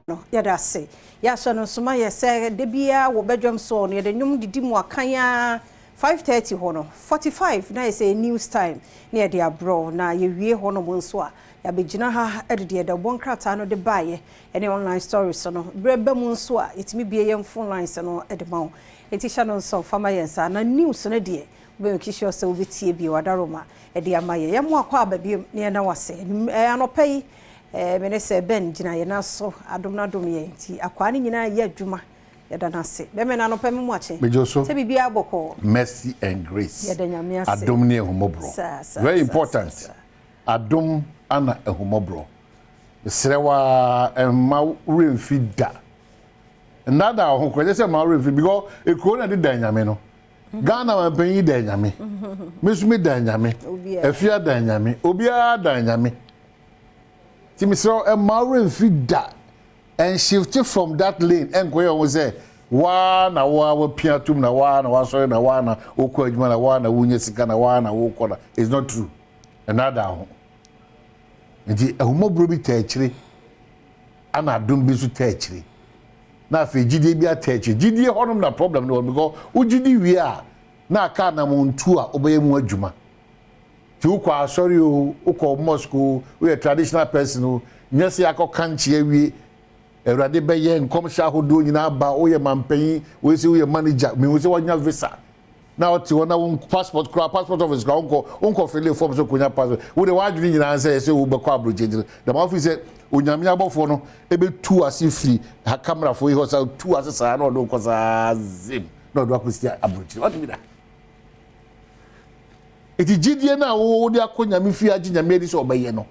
No, yɛda ase. Yɛahyɛ no nso ma yɛ sɛ da biara wɔ badwam soɔ no, yɛde nnwom didi mu akan ara 5:30 hɔ no, 45 na yɛ sɛ news time na yɛde abrɛ na yɛwie hɔ nom nso a, yɛabɛgyina ha de deɛ ɛdawbɔ nkrataa no de baeɛ ne online stories no. Berɛ ba mu nso a, yɛtumi bue yɛn phone lines no de ma wo. Enti hyɛ no nso fa ma yɛn saa. Na news no deɛ, wobɛ make sure sɛ wobɛtie bio adaroma de ama yɛn. Yɛmmoa kɔ aba biom na yɛna wase. Anɔpa yi, me ne sɛ Ben gyina yɛn aso, adom no adom yɛn. Nti akwaa no nyinaa yɛ adwuma, yɛda no ase. Bɛmɛ no anɔpa mu akye. Mejo so. Sɛ biribiara bɔkɔɔ. Mercy and grace. Yɛda Nyame ase. Adom ne ahummɔborɔ. Saa, saa, Very saa, important. saa, Adom ana ahummɔborɔ. Mesrɛ wo a ɛmma wo werɛ mfi da. Nnaadaa wo ho koraa, ɛnyɛ sɛ mma wo werɛ mfi because ekuro na ɛde dan Nyame no. Ghana mampanyin yi dan Nyame. Me nso me dan Nyame. Obiara. Afia dan Nyame. Obiara dan Nyame. Nti mesrɛ wo ɛmma wo werɛ mfi da. And shift from that lane ɛnkɔyɛ ho sɛ waa na waa wapia tom na waa na wasɔre na waa na wokɔ adwuma na waa na wonya sika na waa na wokɔ na it's not true. Ɛnaadaa ho. Nti ahummɔborɔ bi taa akyire ana adom bi nso taa akyire. Na afei gyidie bi ata akyire. Gyidie hɔnom na problem no wɔ because wogyidi wie a na aka anammɔntu a wobɛyɛ mu adwuma. Nti wokɔ asɔre o, wokɔ mosque o, woyɛ traditional person o, nyɛ sɛ yɛakɔka nkye awie. Awurade bɛyɛ nkɔmhyɛ ahodoɔ nyinaa ba, woyɛ mampanyin, wei sɛ woyɛ manager, mehu sɛ woanya visa. Na wote hɔ na wo passport koraa, passport office koraa, wonkɔ fill form sɛ konya passport. Wo de w'adwene nyinaa sɛ ɛsɛ wobɛkɔ aburokyi nti no, dɛm afi sɛ Onyame abɔfoɔ no ɛbɛtu ase firi ha kamerafoɔ yi hɔ saa, tu ase saa na ɔde wokɔ saa zim na ɔde wakɔsi aburokyire. Wate bi da? Eti gyidie no a wode akɔ Nyame fie agye Nyame adi sɛ ɔbɛyɛ no,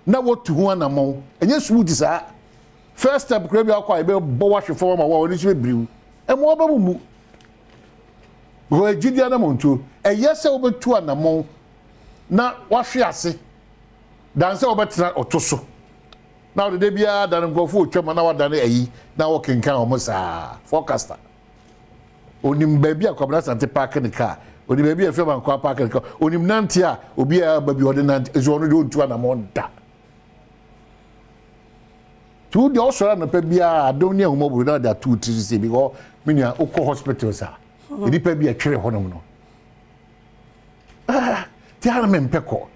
na wotu ho anammɔn. Ɛnyɛ smooth saa. First step koraa bi akɔ a yɛbɛbɔ wahwe fam ama wo a w'ani so bɛbiriw. Ɛma waba mu mu. Because gyidie anammɔntuo, ɛyɛ sɛ wobɛtu anammɔn na wahwe ase dan sɛ wobɛtena ɔto so. Na wode da biara dane nkurɔfoɔ otwam na wadane ayi na wɔkenkan wɔn saa. Forecaster. Onim baabi a Kwabena Asante park ne car. Onim baabi a Efia Mankwaa park ne car. Onim nante a obiara ba bi ɔde nante. Nso ɔno deɛ ɔntu anammɔn da. Nti wo deɛ ɔsɔre anɔpa biara adom ne ahummɔborɔ na ɔde ato wo tiri so sɛ because me nua wokɔ hospitals a nnipa bi a ɛtwere hɔnom no. Ah, ti ara mempɛ kɔ.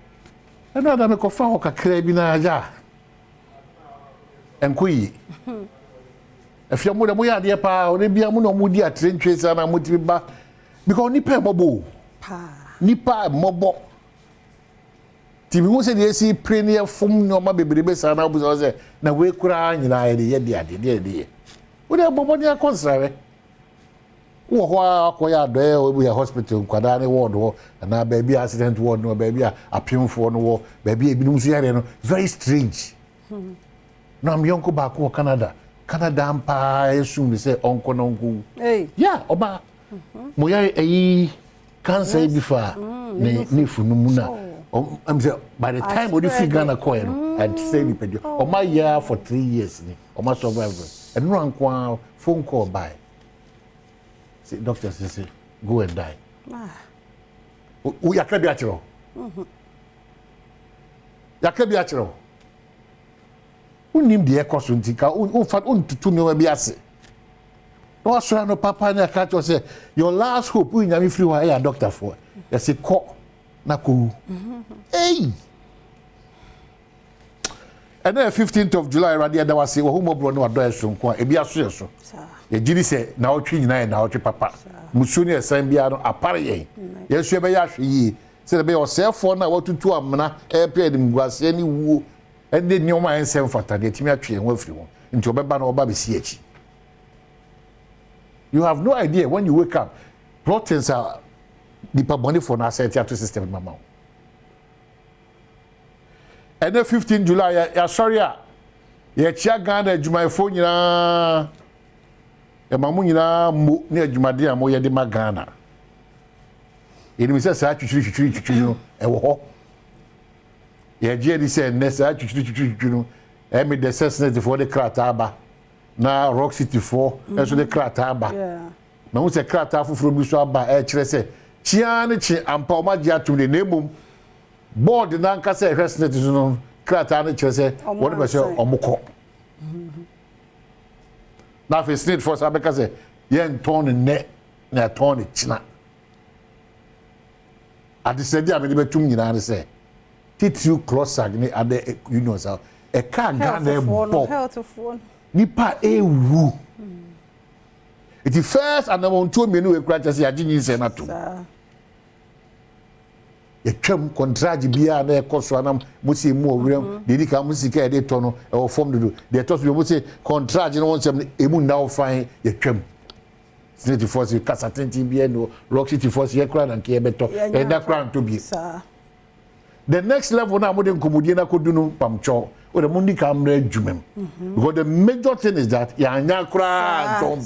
Ɛno ada mekɔfa hɔ kakra bi na agya a ɛnkɔ yie. Afia mo de moyɛ adeɛ paa ɔne bia mo na ɔmo di atirentwe saa na motumi ba because nipa mmɔbɔ o. Paa. Nipa mmɔbɔ. Nti mehu sɛ deɛ esi pere ne ɛfom nneɛma bebrebe saa na wobisa sɛ na wei koraa nyinaa yɛde yɛ de adeɛ deɛ yɛde yɛ. Wode bɔbɔ ne akɔ nsrahwɛ. Wowɔ hɔ a akɔyɛ adɔeɛ a ebi yɛ hospital nkwadaa ne ward hɔ anaa baabi a accident ward no wɔ baabi a apemfoɔ no wɔ baabi a ebinom nso yareɛ no very strange. Na me yɔnko baako wɔ Canada. Canada mpaa esum ne sɛ ɔnkɔ na ɔnkɔ wu. Hey. Yeah, ɔbaa. Mo yare ɛyi cancer yi bi fa ne funu mu na ɔm sɛ by the time ɔde firi Ghana kɔɛ no ɛsɛ nipadua. Ɔma yɛ for 3 years ni ɔma survive. Ɛnura nko ara phone call by. Say doctor say go and die. Ah. Wo yaka bi akyerɛ wo. Yaka bi akyerɛ wo. Wonnim deɛ ɛkɔ so nti ka womfa wontutu nneɛma bi ase. Na wasɔre ano papa ne aka kyerɛ sɛ your last hope woyi Nyame firi hɔ a ɛyɛ adɔktafoɔ. Yɛse kɔ na kɔwu. Ei! Ɛnɛ yɛ 15th of July. Awurade, yɛda wase wɔ hummɔborɔ ne wadɔ yɛ soronko a ebi aso yɛ so. Yɛgye di sɛ naawɔtwe nyinaa yɛ naawɔtwe papa. Musuo ne ɛsan biara no apare yɛn. Yɛn nso yɛbɛyɛ ahwɛ yie sɛdeɛ ɛbɛyɛ ɔsɛefoɔ no a watutu amena ɛrepɛ animguaseɛ ne wuo ɛne nneɛma a ɛnsɛ mfata deɛ ɛtumi atwe yɛn ho afiri ho nti ɔbɛba na ɔba bɛsi akyi. You have no idea when you wake up plottings a nipa bɔnefoɔ no asɛte ato system no mama wo. Ɛnɛ 15 July yɛasɔre a yɛkyia Ghana adwumayɛfoɔ nyinaa. Yɛma mo nyinaa mo ne adwumaden a moyɛ de ma Ghana. Yɛnim sɛ saa twitwiri twitwiri twitwiri no ɛwɔ hɔ. Yɛgye adi sɛ nnɛ saa twitwiri twitwiri twitwiri no ɛmi dɛ sɛ SSNIT de krataa ba na Rock City foɔ nso de krataa ba. Na ho sɛ krataa foforɔ bi so aba a ɛkyerɛ sɛ kyia ne kye ampa wɔn agye atom de, na emom board n'ankasa ɛhwɛ SSNIT so no krataa no kyerɛ sɛ Ɔmo wɔn pɛ sɛ ansan. wɔn kɔ. Na afei SSNIT foɔ san bɛka sɛ yɛntɔn no nnɛ na yɛatɔn no kyena. Adesrɛdeɛ a mede bɛtom nyinaa ne sɛ titiriw CLOSSAG ne other unions a ɛka a Ghana ɛbɔ nipa a ɛrewu. Nti first anamɔntuo mmienu wei koraa kyerɛ sɛ yɛagye nyinsɛn no atom. Yɛtwam kɔntragye biara na ɛkɔ so anam mo se mu wɔ werɛm mm-hmm. Deɛ ɛdi kan mo sika yɛde tɔ no ɛwɔ fam dodo. Deɛ ɛtɔ so bi mo se kɔntragye no wɔn nsɛm no emu nna hɔ fan. Yɛtwam Senate se kasa tenten biara ni hɔ. Rock City foɔ se yɛ koraa na nka yɛbɛtɔ ɛda koraa ntɔ bie. The next level na mo de nkɔmɔdie na kɔdu no pamkyɛw o de mo ndi kan mmerɛ adwuma mu mm-hmm. because the major thing is that yɛanya koraa ntɔn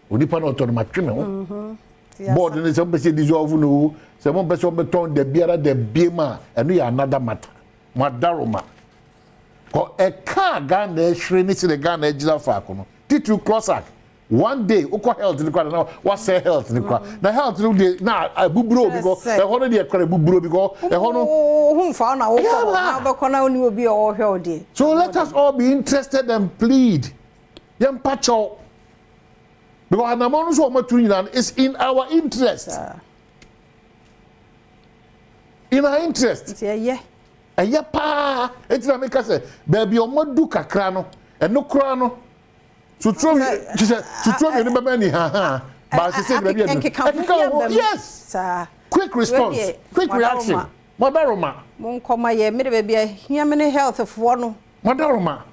bie. Onipa na ɔtɔ no ma twe me ho mm-hmm. Board no sɛ mopɛ sɛ dissolve no o, sɛ mompɛ sɛ ɔbɛtɔn da biara da biem a, ɛno yɛ another matter. Mo adaroma kɔ ɛka a Ghana ɛhwere ne sɛdeɛ Ghana agyina faako no, titiriw CLOSSAG. One day wokɔ health no koraa na wasɛe health no koraa na health no deɛ na abuburo bi kɔ ɛhɔ no deɛ koraa abuburo bi kɔ ɛhɔ no. Wo ho mfa wo na wokɔ hɔ na wobɛkɔ na wone obi a ɔrehwɛ wo deɛ. So let us all be interested and plead. Yɛmpa kyɛw. Because anamɔ no nso wɔn atu nyinaa no is in our interest. In our interest. Nti ɛyɛ. Ɛyɛ paa. Eti na meka sɛ baabi a wɔn adu kakra no, ɛno koraa no, suturo kyesɛ suturo mmienu bɛbɛ ni ha ha. Baasi sɛ baabi adu. Ɛkeka ho. Yes. Quick response, quick reaction. Madaroma. Mo nkɔma yɛ mmiri baabi a hia mi ne health foɔ no. Madaroma.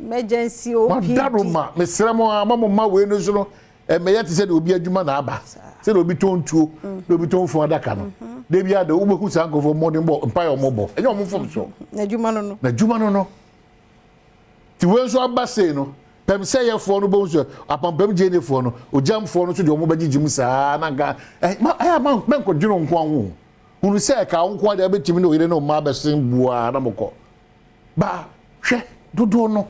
Emergency OPD. Madaroma, mesrɛ mo ara ma mo mma wei no nso no ɛmmɛyɛ te sɛ deɛ obi adwuma na aba, sɛdeɛ obi tɔn tuo na obi tɔn funu adaka no. Da biara de wobɛhu saa nkurɔfoɔ mmɔden bɔ mpaeɛ a wɔbɔ, ɛnyɛ wɔn mfomsoɔ. N'adwuma no no. N'adwuma no no. Nti wei nso aba sei no, pɛmsɛyɛfoɔ no bɛhu sɛ apampam gyenefoɔ no, ogyamfoɔ no nso deɛ wɔbɛgyegye mu saa na nka ɛyɛ a mɛnkɔdwene wo nko ara ho. Hunu sɛ ɛka wo nko ara deɛ wobɛtumi ne wo yere ne wo mma abɛsen buaa na mokɔ. Ba, hwɛ, dodoɔ no,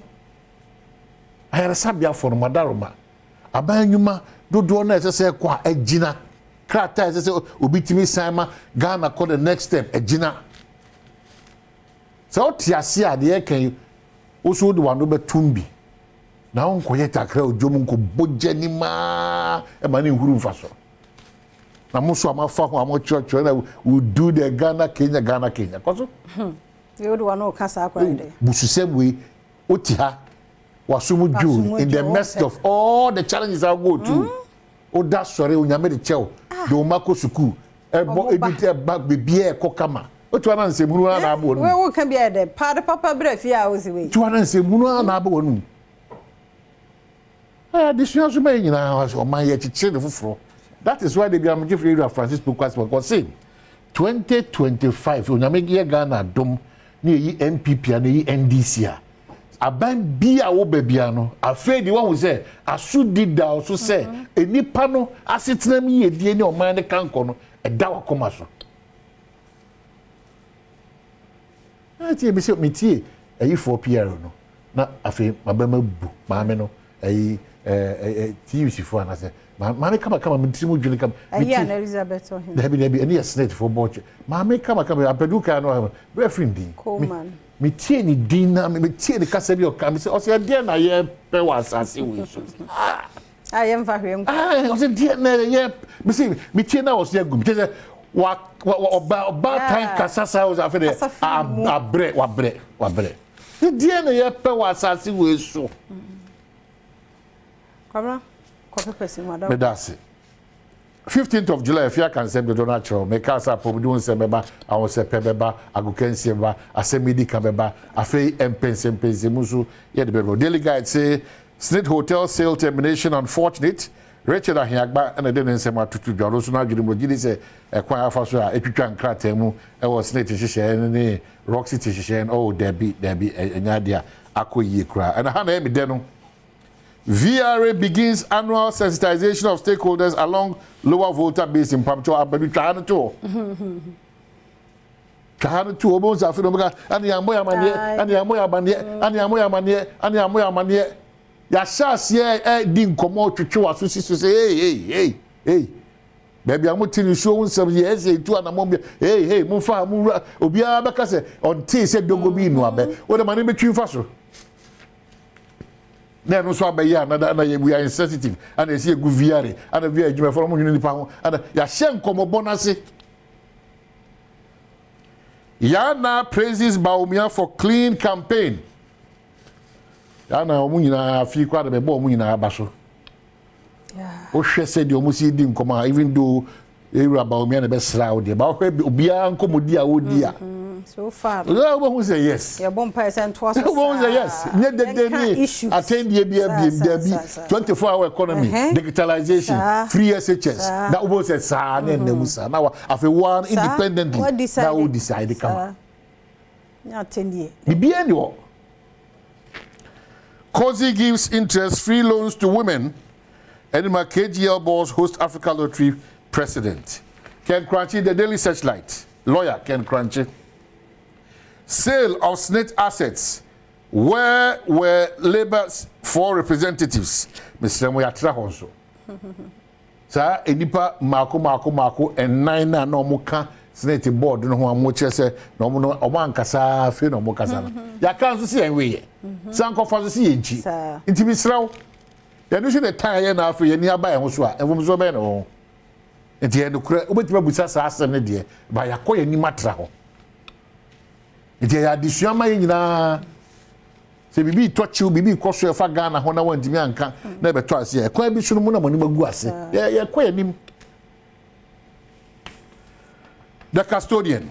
ayaresabeafoɔ no, madaroma, aban nnwuma dodoɔ no a ɛsɛ sɛ ɛkɔ a agyina, krataa a ɛsɛ sɛ obi tumi san ma Ghana kɔ the next step agyina. Sɛ wote ase a deɛ ɛka yi, wo so wode w'ano bɛtom bi na wonkɔyɛ takra odwom nkɔbɔ gya nim aa ɛma ne nhuru mfa so. Na mo nso a moafa ho a mokyerɛkyerɛ na we do the Ghana Kenya Ghana Kenya kɔ so. Hmm. Yɛ wode w'ano reka saa koraa yɛ dɛ. Bususɛm wei, wote ha, w'aso mu dwo in the midst of all the challenges I go through. Woda sɔre, Onyame de kyɛ wo, de wo mma kɔ sukuu, ɛbɔ ebi ɛba biribiara ɛkɔ kama. Wotu ana nsɛmhunu ara na aba w'anum. Wei woka bi ayɛ dɛ, paade papa brɛ fie a wosi wei. Tu ana nsɛmhunu ara na aba w'anum. Ɛyɛ adesua nso ma yɛn nyinaa, ɔman yɛkyekyere no foforɔ. That is why da biara megye Ewura Francis Poku asɛm ɔka ɔse 2025 Onyame yɛ Ghana adom na yɛyi NPP a na yɛyi NDC a aban bi a woba bia no afei de wahu sɛ asodi da wo so sɛ nnipa no asetenam yiedie ne ɔman no kankɔ no ɛda wakoma so. Ɛna bi sɛ metie ayifoɔ PR no na afei mabɛma bu maame no ayi ɛɛ TUC foɔ anasɛ maame kama kama me tiri mu dwene kama. Ayi ana Elizabeth Ɔhene. Dabi dabi ɛne yɛ senate foɔ bɔɔkye maame kama kama apɛdu kan no bɛrɛ firi din. Coleman. Me tie ne din na me tie ne kasa bi ɔka me sɛ ɔsɛ ɛdeɛ na yɛ pɛ wɔ asase wei so. Ah. A yɛmfa hwee nkɔ. Ah, ɔsɛ deɛ na yɛ me sɛ me tie na ɔsɛ agu me kyɛ sɛ wa wa ɔba ɔbaatan kasa saa ɔsɛ afei deɛ abrɛ wabrɛ wabrɛ. Deɛ na yɛpɛ wɔ asase wei so. Kwabena kɔ pepɛsi mu ada. Meda ase. 15th of July afie aka nsɛm dodoɔ no akyerɛ wo. Mekaa sɛ apɔmuden ho nsɛm bɛba, ahosɛpɛ bɛba, agokansie bɛba, asɛm edi ka bɛba, afei mpɛnsɛmpɛnsɛmu nso yɛde bɛbrɛ wo. Daily Guide se Snit Hotel sale termination unfortunate, Richard Ahiagba na ɛde ne nsɛm atoto dwa. Ɔno nso n'adwene mu ɔgye di sɛ ɛkwan a afa so a etwitwa nkrataa mu wɔ Snit nhyehyɛe no ne Rock City nhyehyɛe no, oh dabi, dabi, ɛnyɛ ade a akɔ yie koraa. Ɛna ha na ɛyɛ me dɛ no. VRA begins annual sensitization of stakeholders along Lower Volta Basin. Mpamkyɛw abadu twa ha no to hɔ. Twa ha no to hɔ. Wobɛhu sɛ afei na wɔbɛka ɛne yɛammɔ yɛn amanneɛ, ɛne yɛammɔ yɛn amanneɛ, ɛne yɛammɔ yɛn amanneɛ, ɛne yɛammɔ yɛn amanneɛ. Yɛahyɛ aseɛ ɛredi nkɔmmɔ twetwe w'aso si so sɛ hey hey hey hey. Baabi a mote nsuo ho nsɛm yɛ ɛsɛ etu anamɔ bi hey hey momfa ha monwura obiara bɛka sɛ ɔntee sɛ dogo bi nnu abɛ. Wode ma ne bɛtwi mfa so. Na ɛno nso abɛyɛ another, ɛna yɛ, we are insensitive, ɛna yɛsi egu VRA, ɛna VRA adwumayɛfoɔ no wɔn nwene nipa ho, ɛna yɛahyɛ nkɔmɔbɔ n'ase. Yana praises Bawumia for clean campaign. Yana wɔn nyinaa afi koraa de bɛbɔ wɔn nyinaa aba so. Wohwɛ sɛ deɛ wɔn si di nkɔmɔ a, even though ewura Bawumia na ɛbɛsra wo deɛ, ba wohwɛ obiara nkɔmɔdi a wɔdi a. So far. Wobɛhu sɛ yes. Yɛbɔ mpae sɛ ntoa so. Wobɛhu sɛ yes. Nyɛ dede ne atɛndeɛ bi abiem dabi, 24 hour economy, digitalization, free SHS. Na wobɛhu sɛ saa ne ɛnna mu saa na wa afei one independently na wo decide kama. Nyɛ atɛndeɛ. Biribiara ni hɔ. Kozi gives interest free loans to women. Enima KGL boss host Africa Lottery president. Ken Kuranchie, the Daily Searchlight. Lawyer Ken Kuranchie. Sale of SSNIT assets. Where were Labour's four representatives? Mr. Moyatra Honso. Saa nipa mmaako mmaako mmaako nnan na wɔn ka SSNIT board no ho a wɔn kyerɛ sɛ na wɔn no wɔn ankasa afei na wɔn kasa no. Yɛaka nso si yɛn weyɛ. Sankɔfa nso si yɛn nkyi. Nti mesrɛ wo, yɛn nso na tan yɛ na afei yɛn ni aba yɛn ho so a, mfomsoɔ bɛyɛ na wɔn. Nti yɛn nokorɛ, wobɛtumi abusa saa asɛm no deɛ, ba yɛakɔ yɛn anim atra hɔ. Nti ɛyɛ adesua ma yɛn nyinaa. Sɛ biribi tɔ kyew, biribi kɔ so ɛfa Ghana ho na wɔntumi anka na ɛbɛtɔ ase a, ɛkwan bi so no mu na mo anim agu ase. Yɛkɔ yɛn anim. The Custodian.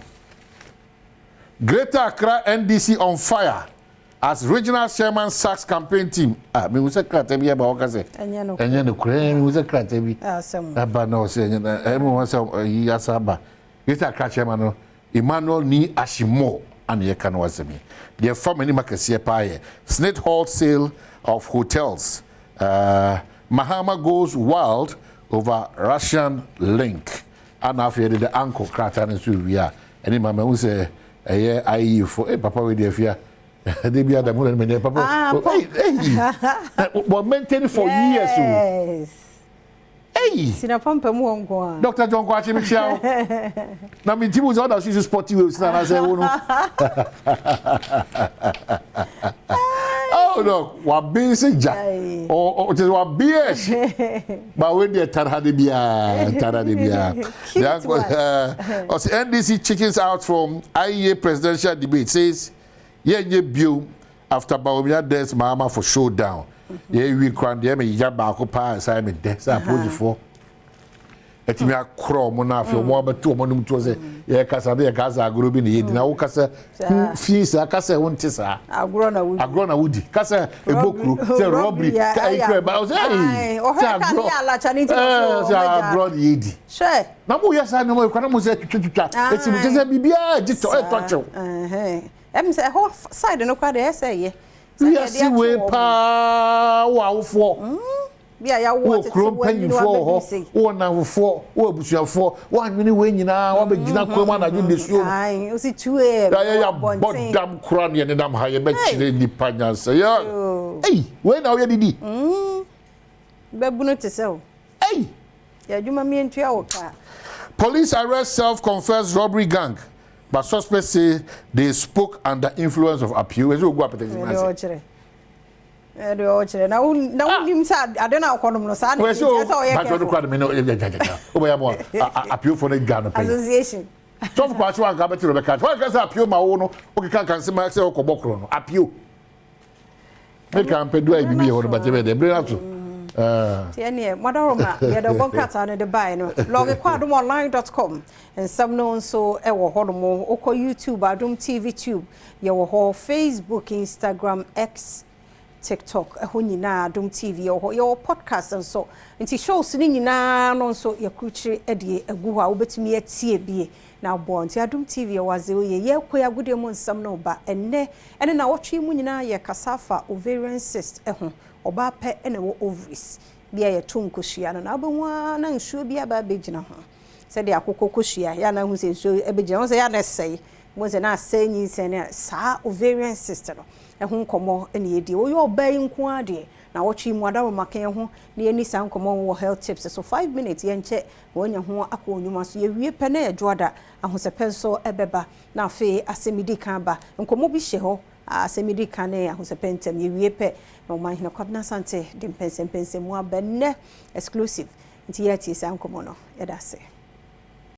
Greater Accra NDC on fire as regional chairman sacks campaign team. Ah, me sɛ krataa bi aba wɔka sɛ ɛnyɛ no korɛ. Me sɛ krataa bi aba na ɔsɛ ɛnyɛ ɛmu wɔn sɛ ɛyi asa aba. Greater Accra chairman no, Emmanuel Ni Ashimo, ana yɛka no asɛm yi. Deɛ fa m'anim akɛseɛ paa yɛ SSNIT halt sale of hotels. Mahama goes wild over Russian link. Ana afei yɛde the anchor krataa no nso wie a, ɛne ma mahu sɛ ɛyɛ IE fo. Eh, papa wei deɛ afia. De bi adam hu na ne papa. Ah, hey, hey. Well, maintain for years o. Hey. Sina pampa mu wɔ nko a. Dr. John Kwakye, mekyia wo. Na me nti mu sɛ ɔda so use sporty waves na anaasɛ wo no. Oh no, waben sɛ gya. Ɔ ɔ waben ɛhye. Ba wei deɛ tara de biara, tara de biara. Cute one. Ɔsɛ NDC chickens out from IEA presidential debate, says yɛnyɛ bio after Bawumia dares Mahama for showdown. Yɛwi kwan deɛ me ya baako paa ɛsan me dɛ sɛ apolisifoɔ ɛtumi akorɔ ɔmo na afei ɔmo abɛto ɔmo anim toɔ sɛ yɛkasa de yɛka sɛ agorɔ bi na yɛdi na wokasa fi saa kasa ɛwo nte saa. Agorɔ na wodi. Agorɔ na wodi kasa ɛbɔ kuro sɛ robbery ka ɛkura ɛba ɔsɛ ɛyi sɛ agorɔ sɛ agorɔ na yɛdi na mo yɛ saa nneɛma ekura na mo sɛ twitwitwa esi mo kyɛ sɛ biribiara gye tɔ ɛtɔ kyew. Ɛm sɛ ɛhɔ side no koraa deɛ ɛsɛ yɛ. Wiase wei paa wɔ awofoɔ. Bi a yɛawo wɔ kuro mpanyinfoɔ wɔ hɔ, wɔ nnamfofoɔ, wɔ abusuafoɔ, wɔanwene wei nyinaa wɔabɛgyina kwan mu anadwo nisuo mu. Ayi o si 2 a.m. Yɛayɛ yɛabɔ dam koraa ne yɛnenam ha yɛbɛkyerɛ nnipa nyansa yɛ. Ei, wei na woyɛ didi. Bɛbunu te sɛ o. Ei. Yɛ adwuma mientua wɔ kaa. Police arrest self-confessed robbery gang, but suspects say they spoke under influence of appeal. Ɛsɛ ogu apɛtɛsi n'ase. Ɛde ɔkyerɛ. Ɛde ɔkyerɛ na wo na wo nim sɛ ade na akɔnom no saa na ɛsɛ ɔyɛ careful. Bàtɛ ɔno kura de mi no ɛyɛ wobɛyɛ mo apiofo no dwa no pɛyi. Association. Sɔfo kɔ ahyew anka bɛte rebɛka. Wɔn kasa apio ma wo no okeka nka nsɛm sɛ ɔkɔbɔ korɔ no apio. Meka mpɛdu ayɛ biribi yɛ hɔ no bàtɛ bɛyɛ dɛ ebere na so. Tiɛ neɛ mɔdɔroma yɛde ɔbɔ nkrataa no de baeɛ no log kɔ adomonline.com, nsɛm no nso ɛwɔ hɔ nom. Wokɔ YouTube, Adom TV Tube yɛwɔ hɔ, Facebook, Instagram, X, TikTok, ɛhɔ nyinaa Adom TV yɛwɔ hɔ. Yɛwɔ podcast nso, nti shows no nyinaa no nso yɛkurukyire de agu hɔ a wobɛtumi atie bie na aboa. Nti Adom TV yɛwɔ adze oyɛ yɛkɔ yɛ agodie mu nsɛm no ba. Ɛnnɛ ɛne na wɔtwe mu nyinaa yɛ kasa afa ovarian cyst ho. Ɔbaa pɛ ɛna ɛwɔ ovaries bi a yɛto nkosua no na wobɛhu ara na nsuo bi aba abɛgyina ho sɛdeɛ akokɔ kosua yɛ ana hu sɛ nsuo ɛbɛgyina ho sɛ yɛ ana ɛsɛe mo sɛ na asɛe nyinsɛn ne saa ovarian cyst no ɛho nkɔmmɔ ɛna yɛdi. Woyɛ ɔbaa yi nko ara deɛ na wɔtwe mu adaroma kan ho na yɛni saa nkɔmmɔ wɔ health tips so 5 minutes yɛnkyɛ na wɔanya ho akɔ onyuma so. Yɛwie pɛ na yɛdwoada ahosɛpɛ nso ɛbɛba na afei asɛm di kan ba nkɔmmɔ bi hyɛ hɔ. Asɛm yi di kan ne ahosɛpɛ ntɛm yɛwie pɛ na Ɔmanhene Kwabena Asante de mpɛnsɛmpɛnsɛmu aba nnɛ exclusive. Nti yɛatie saa nkɔmmɔ no. Yɛda ase.